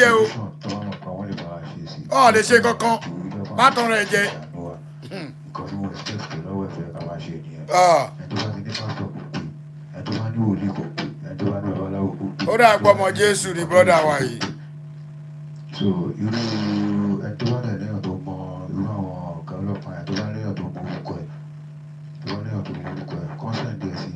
Yẹ o. Solution tó wà mọ̀ pé wọ́n lè bá wa ṣe sí. Ọ̀ lè ṣe kankan. Má tọrọ ẹ jẹ. Nǹkan tí mo expect pé lọ́wọ́ ẹ̀fẹ́ ká máa ṣe nìyẹn. Ah, Ẹni tó bá ti ní pásítọ̀, kò pè. Ẹni tó bá ní wòlíì, kò pè. Ẹni tó bá ní babaláwo, kò pè. Ó dà pọ̀ mọ́ Jésù ni brother wa yìí. So irú ẹni tó bá dẹ̀ léèyàn tó mọ irú àwọn ọ̀gá ọlọ́pàá yẹn, tó bá léèyàn tó mọ orúkọ ẹ̀, tó bá léèyàn tó mọ orúkọ ẹ̀, kó send ẹ̀ sí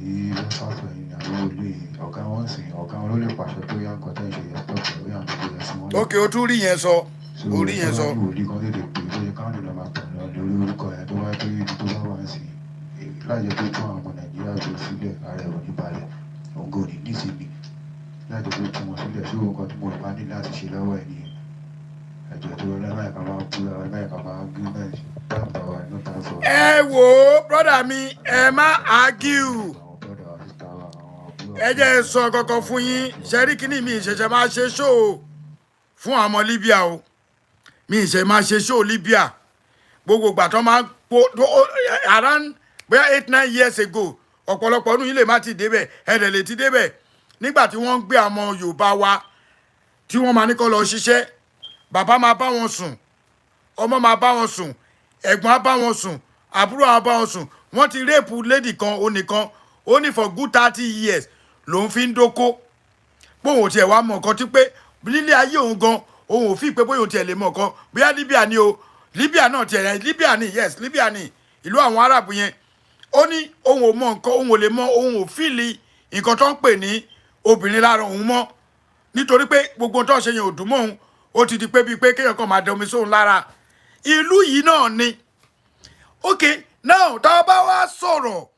pásítọ̀ yìí ní àbí wòlíì. Ọ̀gá wọn sìn, ọ̀gá wọn ló lè pàṣẹ pé yá, nǹkan tẹ́ ń ṣe yẹn, stop ẹ̀, ó yà ń gbé ẹ̀ sí wọn. Ok, o tún rí yẹn sọ. So O rí yẹn tó sọ. bá ní wòlíì kan tètè pè é, bóyá káwọn lè lọ máa pè lọ lórí orúkọ yẹn, tó bá pé ibi tó bá wà ń sìn, láì jẹ́ pé tún àwọn ọmọ Nàìjíríà tó sílẹ̀, ara ẹ̀ ò ní balẹ̀, òun kò ní nísìmí láì jẹ́ pé tún wọn sílẹ̀. Sí orúkọ tí mo rò bá ní láti ṣe lọ́wọ́ ẹ̀ nìyẹn. Ẹ̀jọ̀ tó lọ láì ká máa búra, láì ká máa argument, time for no time for. Ẹ wò ó, brother mi, ẹ má argue. Àwọn brother wa, sister wa, àwọn àbúrò. Ẹ jẹ́ n sọ kankan fún yín. Ṣẹ́rí kínní, mi ìṣẹ̀ṣẹ̀ máa ṣe show fún àwọn ọmọ Libya o. Mi ìṣẹ̀ máa ṣe show Libya. Gbogbo ìgbà tó máa ń po around bóyá 8, 9 years ago, ọ̀pọ̀lọpọ̀ ọdún yìí lè má ti débẹ̀, ẹ̀rẹ̀ lè ti débẹ̀, nígbà tí wọ́n ń gbé àwọn Yorùbá wa tí wọ́n máa ní kó lọ ṣiṣẹ́, bàbá máa bá wọn sùn, ọmọ máa bá wọn sùn, ẹ̀gbọ́n á bá wọn sùn, àbúrò á bá wọn sùn. Wọ́n ti rape lady kan, ó nìkan, ó ní for good 30 years lòun fi ń dóko, póun ò tiẹ̀ wá mọ̀ nǹkan tí pé nílé ayé òun gan, òun ò fi pé bóyá òun tiẹ̀ lè mọ̀ nǹkan, bóyá Libya ni o. Libya náà tiẹ̀, Libya ni, yes, Libya ni, ìlú àwọn Arab yẹn. Ó ní òun ò mọ nǹkan, òun ò lè mọ, òun ò feel nǹkan tó ń pè ní obìnrin lára òun mọ́, nítorí pé gbogbo tó ń ṣe yẹn ò dùn mọ́ òun. Ó ti di pé bíi pé kéèyàn kan máa dẹ omi sóun lára. Ìlú yìí náà ni. Ok, now, tá a bá wá sọ̀rọ̀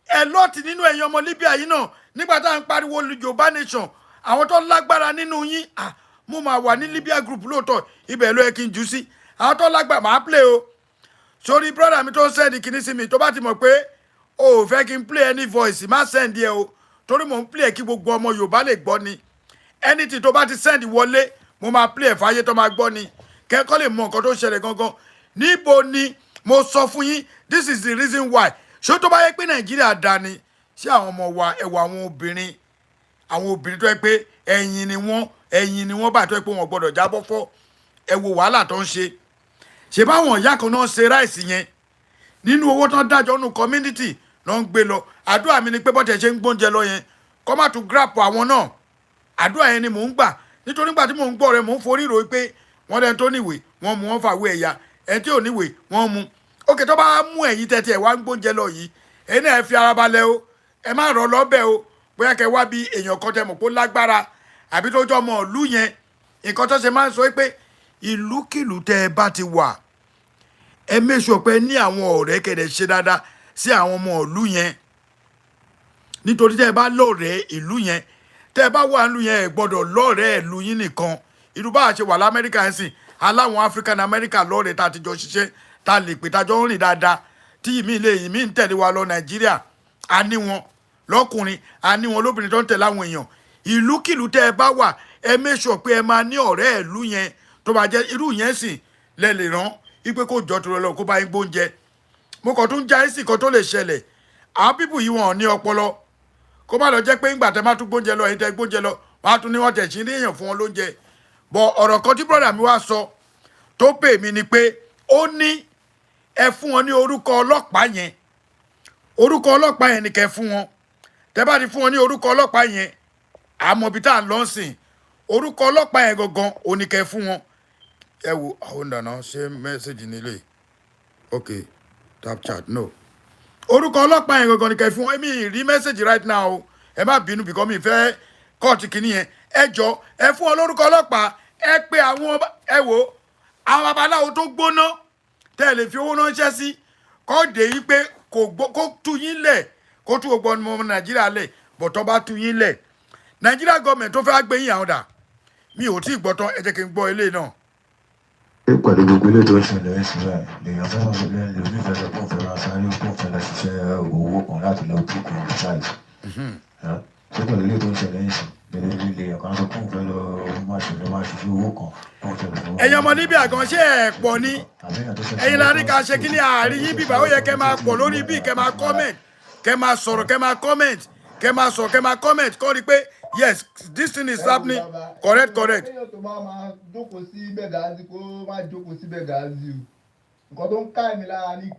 ẹ lọ́ọ̀tì nínú ẹ̀yin ọmọ Libya yìí náà, nígbà tá à ń pariwo Yorùbá nation, àwọn tó lágbára nínú yín, ah, mo máa wà ní Libya group lóòótọ́, ibẹ̀ ló yẹ kí n jù sí. Àwọn tó lágbára, máa play o. Sórí brother mi tó ń send kinní sí mi, tó bá ti mọ̀ pé o ò fẹ́ kí n play any voice, má send ẹ o, torí mò ń play ẹ kí gbogbo ọmọ Yorùbá lè gbọ́ ni. Anything tó bá ti send wọlé, mo máa play ẹ̀ fáyé tó máa gbọ́ ni, kẹ́kọ́ lè mọ nǹkan tó ń ṣẹlẹ̀ gangan. Níbo ni mo sọ fún yín? This is the reason why. Ṣé tó bá yẹ pé Nàìjíríà dá ni, ṣé àwọn ọmọ wa, ẹwà àwọn obìnrin, àwọn obìnrin tó yẹ pé ẹ̀yìn ni wọ́n, ẹ̀yìn ni wọ́n bá, tó yẹ pé wọ́n gbọ́dọ̀ jábọ́ fọ́, ẹ wo wàhálà tó ń ṣe. Ṣe báwọn ìyá kan náà ṣe rice yẹn nínú owó tó ń dájọ́ nù community ló ń gbé lọ? Àdúrà mi ni pé bọ́tẹ̀ ṣe ń gbóúnjẹ lọ yẹn, kọ́ má tún grab àwọn náà. Àdúrà yẹn ni mò ń gbà, nítorí nígbà tí mò ń gbọ́ rẹ, mò ń forí rò pé wọ́n dẹ́n tó níwèé, wọ́n mú wọn fàwé ẹ̀yà, ẹni tí ò níwèé, wọ́n mú. Ókè, tó bá mú ẹ̀yin tẹ́tí ẹ̀ wá ń gbóúnjẹ lọ yìí, ẹ̀yin náà, ẹ fi ara balẹ̀ o, ẹ má rọ̀ lọ́bẹ̀ o. Bóyá kẹ wá bí èèyàn kan tẹ mọ̀ pé ó lágbára, àbí tó jọ ọmọ ìlú yẹn. Nǹkan tó ṣe máa ń sọ pé ìlúkìlú tẹ ẹ bá ti wà, ẹ make sure pé ní àwọn ọ̀rẹ́ kẹ̀dẹ̀ ṣe dáadáa sí àwọn ọmọ ìlú yẹn, nítorí tẹ́ ẹ bá lọ́rẹ̀ẹ́ ìlú yẹn, tẹ́ ẹ bá wà nílùú yẹn, ẹ gbọ́dọ̀ lọ́rẹ̀ẹ́ ìlú yín nìkan. Irú bá a ṣe wà l'Amẹ́ríkà ń sìn, aláwọn African America lọ́rẹ̀ẹ́ tá a ti jọ ṣiṣẹ́, tá a lè pè, tá a jọ ń rìn dáadáa, tí ìmí lè ìmí ń tẹ̀lé wa lọ Nàìjíríà. A ní wọn lọ́kùnrin, a ní wọn lóbìnrin tó ń tẹ̀lé àwọn èèyàn. Ìlúkìlú tẹ́ ẹ bá wà, ẹ make sure pé ẹ máa ní ọ̀rẹ́ ìlú yẹn, tó bá jẹ́ irú yẹn sì lẹ lè rán ipe kó jọ tó lọ, kó bá yín gbóúnjẹ. Mo kàn tún já ẹ́sì kan tó lè ṣẹlẹ̀. Àwọn people yìí, wọn ò ní ọpọlọ. Kó má lọ jẹ́ pé ńgbà tẹ́ má tún gbóúnjẹ lọ, ẹ̀yin tẹ́ gbóúnjẹ lọ, wọ́n á tún ní wọ́n tẹ̀ sí ní èèyàn fún wọn lóúnjẹ. Bọ̀ ọ̀rọ̀ kan tí brother mi wá sọ tó pè mí ni pé ó ní ẹ fún wọn ní orúkọ ọlọ́pàá yẹn. Orúkọ ọlọ́pàá yẹn ni kẹ́ fún wọn. Tẹ́ bá ti fún wọn ní orúkọ ọlọ́pàá yẹn, àmọ́ ibi tá à ń lọ sìn. Orúkọ ọlọ́pàá yẹn gangan ò ní kẹ́ fún wọn. Ẹ wo àwọn ìdáná ṣe message nílé. Ok, tap chat, no. Orúkọ ọlọ́pàá yẹn gangan ni kẹ́ fún wọn. Èmi rí message right now o, ẹ má bínú, because mi fẹ́ kọ́ọ̀tù kìíní yẹn. Ẹ jọ, ẹ fún wọn lórúkọ ọlọ́pàá. Ẹ pé àwọn, ẹ wò, àwọn babaláwo tó gbóná tẹ́ ẹ lè fi owó ránṣẹ́ sí, kọ́ dé yí pé kò gbó, kó tú yín lẹ̀, kó tú gbogbo ọmọ Nàìjíríà lẹ̀. Bọ̀tọ́ bá tú yín lẹ̀, Nàìjíríà gọọmẹ̀ tó fẹ́ gbé yín, àwọn dà? Mi ò tí ì gbọ́ tán. Ẹ jẹ́ kí n gbọ́ eléyìí náà. Pé pẹ̀lú gbogbo ilé tó ń ṣẹlẹ̀ ń sìn báyìí, lèèyàn fẹ́ máa lẹ́nu lómi fẹ́ sọ pé òun fẹ́ máa sáré, kó òun fẹ́ lọ ṣiṣẹ́ owó kan láti lọ book flight. Ṣé pẹ̀lú ilé tó ń ṣẹlẹ̀ ń sìn lèèyàn kan sọ pé òun fẹ́ lọ máa ṣe lọ máa ṣiṣẹ́ owó kan, kó òun fẹ́ lọ fọwọ́. Ẹ̀yin ọmọ Libya gan, ṣé ẹ̀ pọ̀ ni? Ẹ̀yin la ní ká ṣe kí ní àárín yín bíbá. Ó yẹ kẹ́ máa pọ̀ lórí bí, kẹ́ máa comment, kẹ́ máa sọ̀rọ̀, kẹ́ máa comment, kẹ́ máa sọ̀rọ̀, kẹ́ máa comment, kọ́ rí pé Yes, this thing is happening. Correct, correct. Kéèyàn tó bá máa jókòó sí Benghazi, kó má jókòó sí Benghazi o. Nǹkan tó ń ká èmi lára ní